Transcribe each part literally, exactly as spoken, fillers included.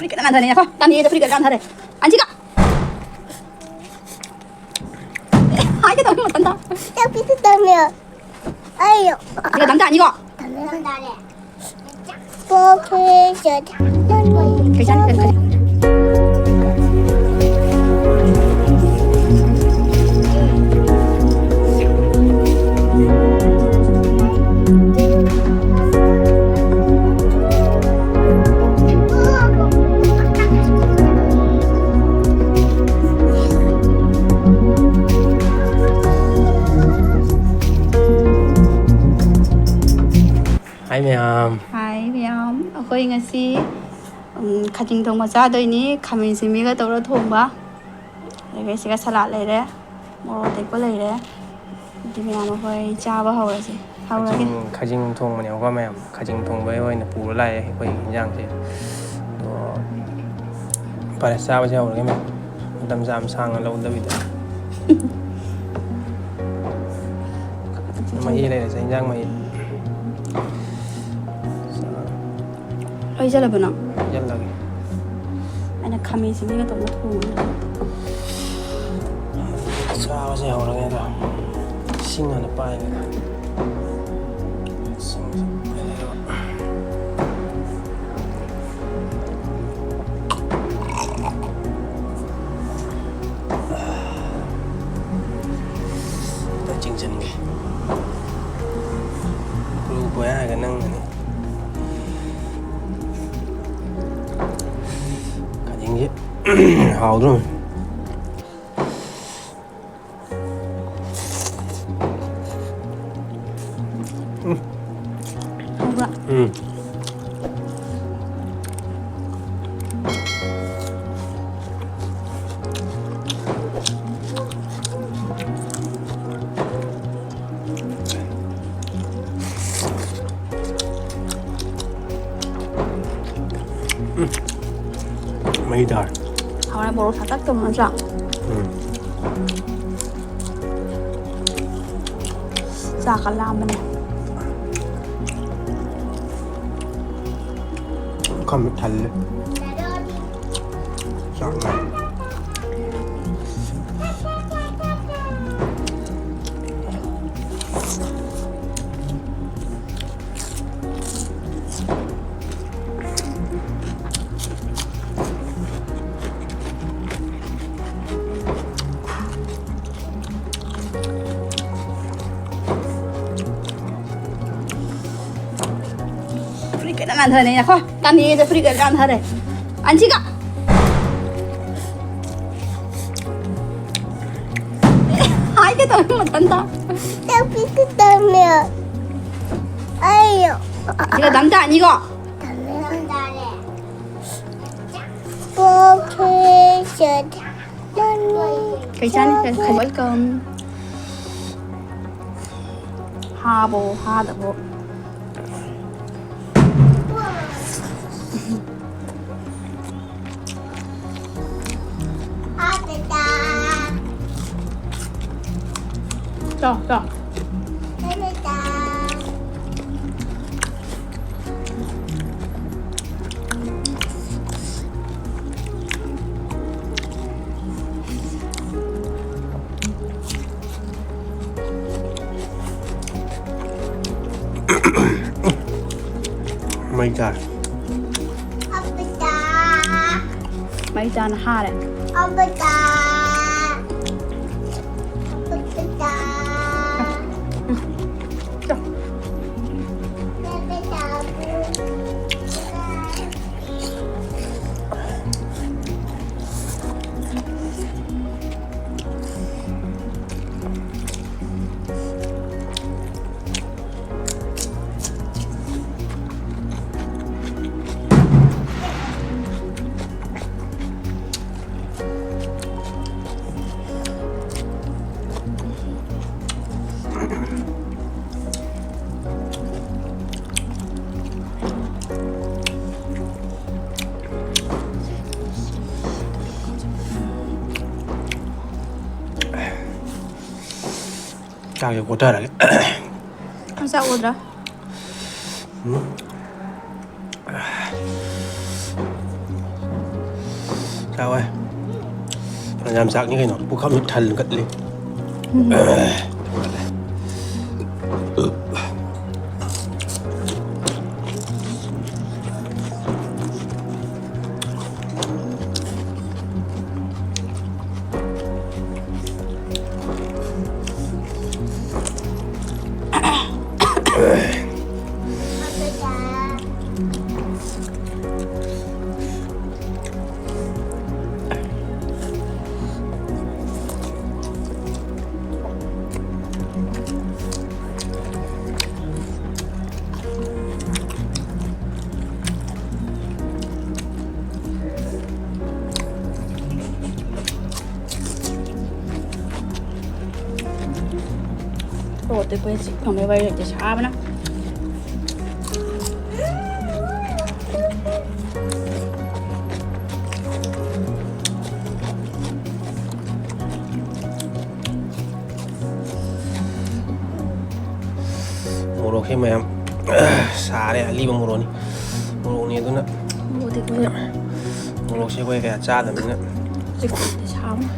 ꯐꯨꯔꯤꯠ ꯀꯟꯅ ꯅꯥꯟꯊꯔꯦ, ꯉꯥꯏꯈꯣ꯫ ꯇꯥꯅꯤꯌꯦꯗ ꯐꯨꯔꯤꯠ ꯀꯟꯅ ꯅꯥꯟꯊꯔꯦ꯫ ꯑꯟꯖꯤꯀꯥ! ꯍꯥꯏꯒꯦ ꯇꯧꯕ ꯃꯇꯝꯗ꯫ ꯆꯥꯛꯄꯤꯁꯨ ꯇꯝꯃꯦ꯫ ꯑꯩ ꯁꯤꯒ ꯗꯝ ꯇꯥꯅꯤꯀꯣ? ꯇꯝꯃꯦ꯫ ꯄꯣꯛꯈꯦ ꯆꯠ꯫ ꯀꯩ ꯆꯥꯅꯤ? ꯀꯔꯤ, ꯀꯔꯤ? ꯍꯥꯏ ꯃꯌꯥꯝ꯫ ꯍꯥꯏ ꯃꯌꯥꯝ꯫ ꯑꯩꯈꯣꯏ ꯉꯁꯤ, ꯎꯝ, ꯈꯥꯖꯤꯡ ꯊꯣꯡꯕ ꯆꯥꯗꯣꯏꯅꯤ꯫ ꯈꯥꯃꯦꯟ ꯁꯤꯟꯕꯤꯒ ꯇꯧꯔ ꯊꯣꯡꯕ꯫ ꯑꯗꯒꯤ ꯁꯤꯒ ꯁꯂꯥꯗ ꯂꯩꯔꯦ, ꯃꯣꯔꯣꯛ ꯑꯇꯦꯛꯄ ꯂꯩꯔꯦ꯫ ꯑꯗꯨꯗꯤ ꯃꯌꯥꯝ ꯑꯩꯈꯣꯏ ꯆꯥꯕ ꯍꯧꯔꯁꯦ꯫ ꯍꯧꯔꯒꯦ꯫ ꯈꯥꯖꯤꯡ, ꯈꯥꯖꯤꯡ ꯊꯣꯡꯕꯅꯦꯕꯀꯣ ꯃꯌꯥꯝ꯫ ꯈꯥꯖꯤꯡ ꯊꯣꯡꯕꯒꯤ ꯑꯣꯏꯅ ꯄꯨꯔ ꯂꯥꯛꯑꯦ ꯑꯩꯈꯣꯏ ꯏꯟꯖꯥꯡꯁꯦ꯫ ꯑꯗꯣ ꯐꯔꯦ, ꯆꯥꯕꯁꯦ ꯍꯧꯔꯒꯦ ꯃꯌꯥꯝ꯫ ꯃꯇꯝꯁꯦ ꯌꯥꯝ ꯁꯥꯡꯅ ꯂꯧꯗꯕꯤꯗ꯫ ꯃꯍꯤ ꯂꯩꯔꯁꯦ, ꯏꯟꯖꯥꯡ ꯃꯍꯤ꯫ ꯂꯣꯏꯁꯤꯜꯂꯕꯣ ꯅꯪ? ꯍꯩꯖꯤꯜꯂꯒꯦ꯫ ꯑꯩꯅ ꯈꯥꯃꯦꯟ ꯁꯤꯟꯕꯤꯒ ꯇꯧꯔꯒ ꯊꯣꯡꯉꯒ꯫ ꯆꯥꯕꯁꯦ ꯍꯧꯔꯒꯦ ꯑꯗꯣ꯫ ꯏꯁꯤꯡ ꯍꯥꯟꯅ ꯄꯥꯏꯒꯦ꯫ ꯏꯁꯤꯡꯁꯦ ꯄꯥꯏꯔꯒ꯫ ꯑꯝꯇ ꯆꯤꯡꯁꯤꯟꯒꯦ꯫ ꯀ꯭ꯔꯨ ꯀꯣꯌꯥꯒ ꯅꯪꯒꯅꯤ꯫ ꯈꯥꯖꯤꯡꯁꯦ ꯍꯥꯎꯗ꯭ꯔꯣ? ꯎꯝ꯫ ꯍꯥꯎꯕ꯭ꯔꯥ? ꯎꯝ꯫ ꯎꯝ꯫ ꯃꯍꯤ ꯇꯥꯔꯦ꯫ ꯍꯥꯎꯔꯦ, ꯃꯣꯔꯣꯛ ꯁꯥꯇꯛ ꯇꯧꯕ ꯅꯠꯇ꯭ꯔꯥ? ꯎꯝ꯫ ꯆꯥꯛꯀ ꯂꯥꯝꯕꯅꯦ꯫ ꯄꯨꯈꯝ ꯊꯜꯂꯦ꯫ ꯐꯨꯔꯤꯠ ꯀꯟꯅ ꯅꯥꯟꯊꯔꯦ꯫ ꯉꯥꯏꯈꯣ, ꯇꯥꯅꯤꯌꯦꯗ ꯐꯨꯔꯤꯠ ꯀꯟꯅ ꯅꯥꯟꯊꯔꯦ꯫ ꯑꯟꯁꯤꯀꯥ! ꯍꯥꯏꯒꯦ ꯇꯧꯔꯦ ꯃꯊꯟꯇ꯫ ꯇꯧꯕꯤꯒꯦ ꯇꯧꯅꯦ꯫ ꯑꯩ꯫ ꯁꯤꯒ ꯗꯝ ꯇꯥꯅꯤꯀꯣ? ꯇꯜꯂꯦ꯫ ꯄꯣꯛꯈꯤ ꯆꯠ꯫ ꯀꯩ ꯆꯥꯅꯤ? ꯀꯩ ꯈꯜꯂꯤ? Welcome. ꯍꯥꯕꯣ, ꯍꯥꯗꯕꯣ? ꯆꯥꯎ, ꯆꯥꯎ꯫ ꯃꯩ ꯆꯥꯔꯦ꯫ ꯃꯩ ꯆꯥꯅ ꯍꯥꯔꯦ꯫ ꯆꯥꯛꯁꯦ ꯀꯣꯠꯊꯔꯒꯦ꯫ ꯆꯥꯛ ꯎꯗ꯭ꯔꯥ? ꯎꯝ꯫ ꯆꯥꯎꯋꯦ꯫ ꯐꯅꯌꯥꯝ ꯆꯥꯛꯅꯤ ꯀꯩꯅꯣ꯫ ꯄꯨꯈꯝꯁꯨ ꯊꯟꯒꯠꯂꯤ꯫ ꯃꯣꯔꯣꯛ ꯑꯇꯦꯛꯄꯁꯦ ꯆꯤꯛ ꯊꯝꯃꯦ ꯎꯄꯥꯏ ꯂꯩꯇꯦ ꯁꯥꯕꯅ꯫ ꯃꯣꯔꯣꯛꯁꯦ ꯃꯌꯥꯝ ꯁꯥꯔꯦ꯫ ꯑꯂꯤꯕ ꯃꯣꯔꯣꯛꯅꯤ꯫ ꯃꯣꯔꯣꯛꯅꯤ ꯑꯗꯨꯅ ꯃꯣꯔꯣꯛ ꯑꯇꯦꯛꯄꯁꯦ ꯃꯣꯔꯣꯛꯁꯦ ꯑꯩꯈꯣꯏ ꯀꯌꯥ ꯆꯥꯗꯕꯅꯤꯅ꯫ ꯆꯤꯛ ꯊꯝꯃꯦ ꯁꯥꯕꯅ꯫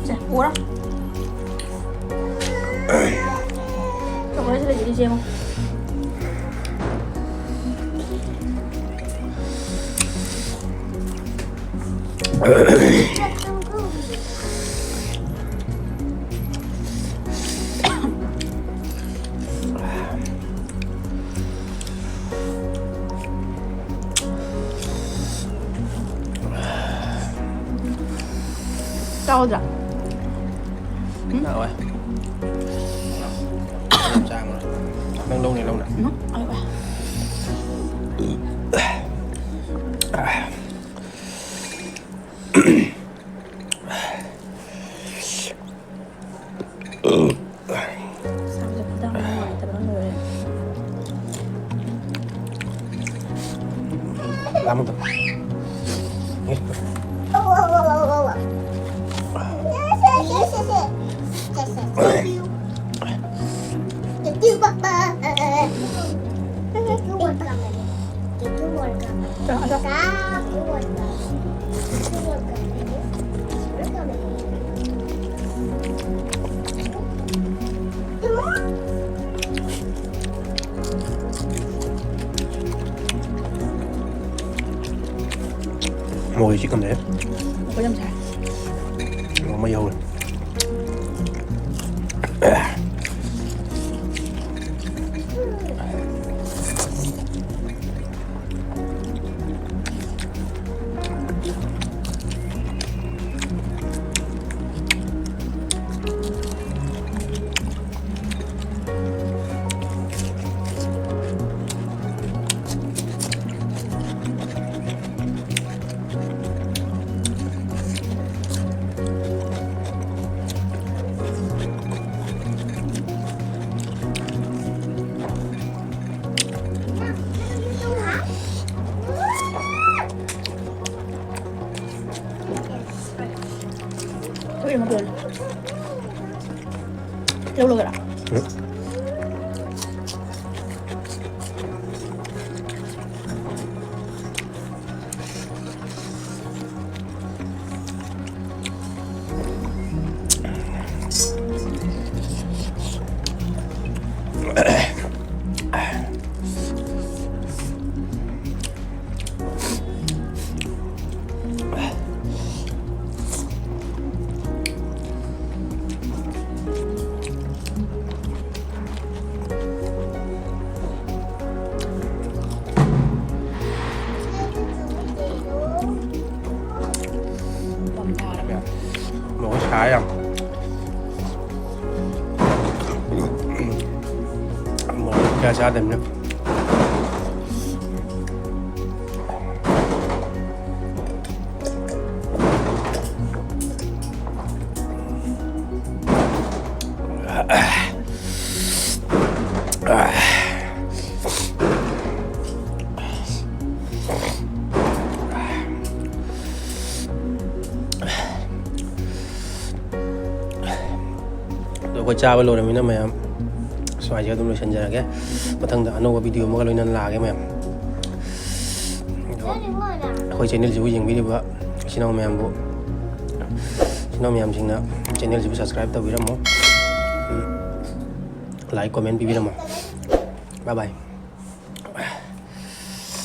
ꯁꯦ, ꯄꯨꯔꯣ꯫ ꯆꯣꯀ꯭ꯂꯦꯠꯁꯤ ꯂꯩꯇ꯭ꯔꯗꯤ ꯁꯦꯝꯃꯣ꯫ ꯆꯥꯎꯗ꯭ꯔꯥ? ꯎꯝ? ꯍꯥꯎꯋꯦ꯫ ꯆꯥ ꯑꯃ꯫ ꯅꯪ ꯂꯧꯅꯤ, ꯂꯧꯅ꯫ ꯎꯝ, ꯍꯥꯎꯋꯦ꯫ ꯁꯥꯕꯁꯦ ꯈꯨꯗꯥꯡ ꯅꯨꯡꯉꯥꯏꯇꯕꯅ ꯂꯣꯏꯔꯦ꯫ ꯂꯥꯝꯃꯛꯀꯅꯨ꯫ ꯃꯣꯏꯁꯤ ꯀꯝꯗꯧꯔꯦ? ꯑꯩꯈꯣꯏ ꯌꯥꯝ ꯁꯥꯏ꯫ ꯃꯩ ꯍꯧꯔꯦ꯫ ꯂꯧꯔꯒꯦꯔꯥ? ꯎꯝ꯫ ꯌꯥꯝ ꯃꯣꯔꯣꯛ ꯀꯌꯥ ꯆꯥꯗꯕꯅꯤꯅ꯫ ꯑꯗꯣ ꯑꯩꯈꯣꯏ ꯆꯥꯕ ꯂꯣꯏꯔꯃꯤꯅ ꯃꯌꯥꯝ ꯁ꯭ꯋꯥꯏꯁꯤꯗ ꯑꯗꯨꯝ ꯂꯣꯏꯁꯤꯟꯖꯔꯒꯦ꯫ ꯃꯊꯪꯗ ꯑꯅꯧꯕ ꯚꯤꯗꯤꯑꯣ ꯑꯃꯒ ꯂꯣꯏꯅꯅ ꯂꯥꯛꯑꯒꯦ ꯃꯌꯥꯝ꯫ ꯑꯗꯣ ꯑꯩꯈꯣꯏ ꯆꯦꯅꯦꯜꯁꯤꯕꯨ ꯌꯦꯡꯕꯤꯔꯤꯕ ꯏꯆꯤꯟ ꯏꯅꯥꯎ ꯃꯌꯥꯝꯕꯨ, ꯏꯆꯤꯟ ꯏꯅꯥꯎ ꯃꯌꯥꯝꯁꯤꯡꯅ ꯆꯦꯅꯦꯜꯁꯤꯕꯨ ꯁꯕꯁꯀ꯭ꯔꯥꯏꯕ ꯇꯧꯕꯤꯔꯝꯃꯣ꯫ ꯎꯝ꯫ ꯂꯥꯏꯛ, ꯀꯣꯃꯦꯟ ꯄꯤꯕꯤꯔꯝꯃꯣ꯫ ꯕꯥꯏ ꯕꯥꯏ꯫